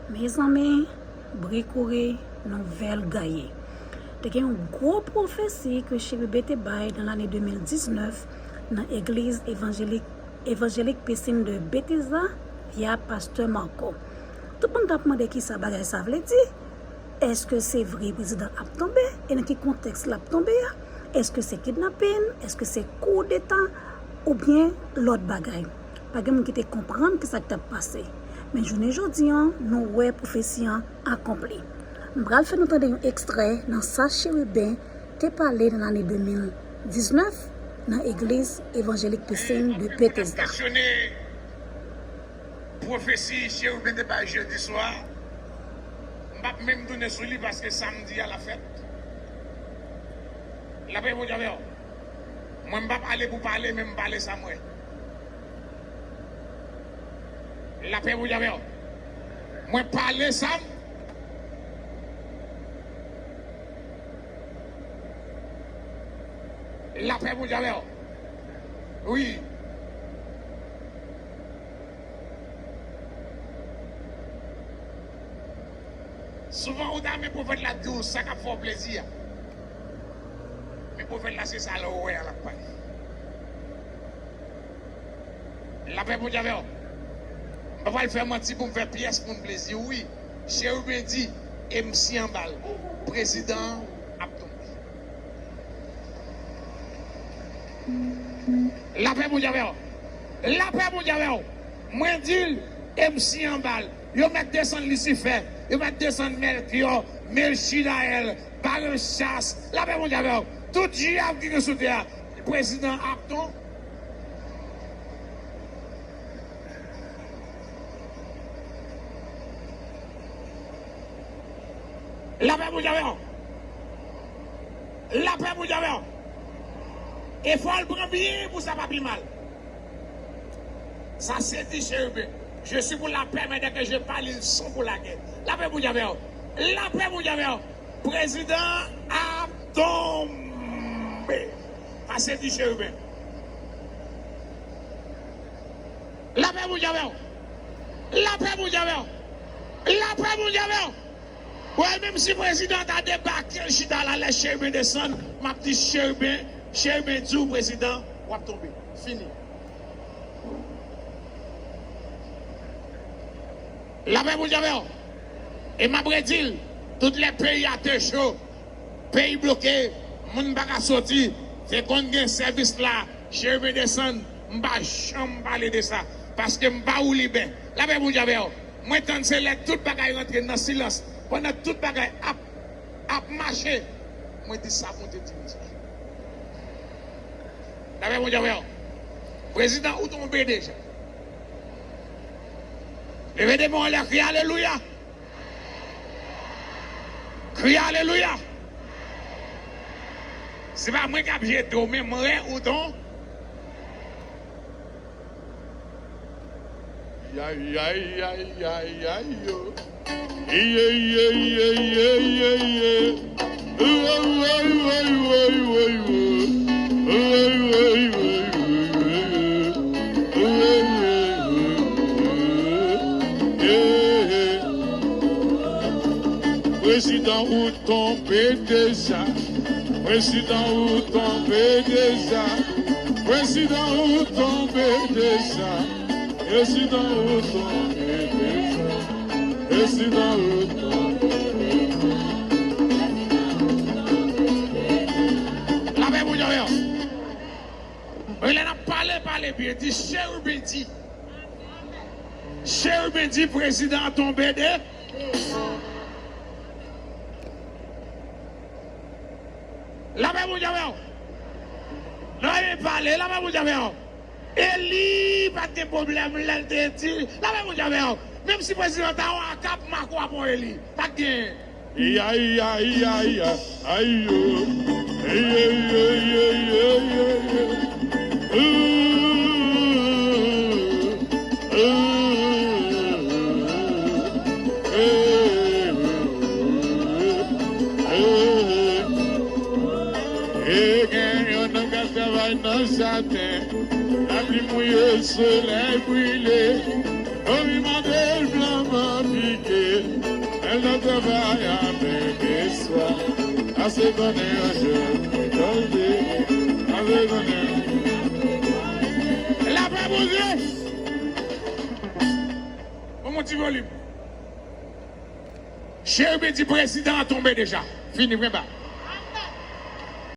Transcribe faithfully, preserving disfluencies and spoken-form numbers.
Mezanmi, bri kouri, nouvèl gaye. Te gen yon gwo pwofesi ke Cheriben te bay nan lane de mil diznèf nan Egliz Evanjelik, Evanjelik Pisin de Bethesda via Pastè Marco. Tout moun t ap mande kisa bagay sa vle di. Èske se vre prezidan ap tonbe? E nan ki kontèks l ap tonbe a? Èske se kidnapin? Èske se koudeta? Oubyen lòt bagay? Pa gen moun ki te konprann kisa k t ap pase. Men jounen jodi an, nou wè pwofesi an akonpli. M pral fè nou tande yon ekstrè nan sa Cheriben te pale nan lane de mil diznèf nan Egliz Evanjelik Pisin de Bethesda. Pwofesi Cheriben te bay jedi swa, m p ap menm tounen sou li paske samdi a l ap fèt. Lapè Bondye avè w. Mwen, m pa pale pou pale, men m pale sa m wè. Lapè Bondye avè w. Mwen pale sa m. Lapè Bondye avè w. Wi. Souvan ou ta men pwofèt la di w sa k ap fè w plezi a. Men pwofèt la se sa l wè a l ap pale. Lapè Bondye avè w. M pa pral fè manti pou m fè pyès moun plezi. Wi, Cheriben di, e m si anba l, prezidan an ap tonbe. Lapè Bondye avè w. Lapè Bondye avè w. Mwen di l, e m si anba l. Yo mèt desann Lisifè. Yo mèt desann Mèkyò, Melchidayèl, Barenchas. Lapè Bondye avè w. Tout dyav ki gen sou tè a. Prezidan ap tonbe. Lapè Bondye avè w. Lapè Bondye avè w. E fò l pran byen pou sa pa pi mal. Sa se di Cheriben. Je suis pour la paix, mais dès que je parle, ils sont pour la guerre. Lapè Bondye avè w. Lapè Bondye avè w. Prezidan ap tonbe. Sa se di Cheriben. Lapè Bondye avè w. Lapè Bondye avè w. Lapè Bondye avè w. Wè, menm si prezidan ta debake, l chita la, lè Cheriben desann, m ap di Cheriben, Cheriben di w prezidan, w ap tonbe. Fini. Lapè Bondye avè w. E m ap redi l, tout lè peyi a te cho, peyi bloke, moun pa ka soti, te konn gen sèvis la, Cheriben desann, m pa janm pale de sa, paske m pa woulibè. Lapè Bondye avè w. Mwen tann se lè tout bagay rantre nan silans, pandan tout bagay ap, ap mache, mwen di sa Bondye di m di. Lapè Bondye avè w. Prezidan, ou tonbe deja. Leve de men w anlè, kriye alelouya. Kriye alelouya. Se pa mwen k ap jete w, men mwen ou tonbe. Yay, yay, yay, yay, yay, yo. Iye, iye, iye, iye, iye, iye. Woy, woy, woy, woy, woy, woy. Woy, woy, woy, woy, woy, woy. Woy, woy, woy, woy. Yeah. Prezidan, ou tonbe deja. Prezidan, ou tonbe deja. Prezidan, ou tonbe deja. Prezidan, ou tonbe deja. Prezidan, ou tonbe deja. Lapè Bondye avè w. Lè n ap pale, pale byen. Di Cheriben di. Cheriben di prezidan an tonbe de. Lapè Bondye avè w. Lapè pale, lapè Bondye avè w. Eli pa t gen pwoblèm lè l te di, lapè Bondye avè w. Menm si prezidan ta yon akap, Mako ap yon Eli. Pa t gen. Iya, iya, iya, iya, ay yo. Eye, eye, eye, eye, eye. Ooh, ooh, eh, eh, eh. E gen yon nonm k ap travay nan jaden, lapli mouye, solèy brile, omi mande l blan man pike. Travay a menm eswa, ase konnen an je mwen tande, ase konnen. Lapè Bondye! Ban m yon ti volim. Cheriben di prezidan an tonbe deja. Fini, mwen ba.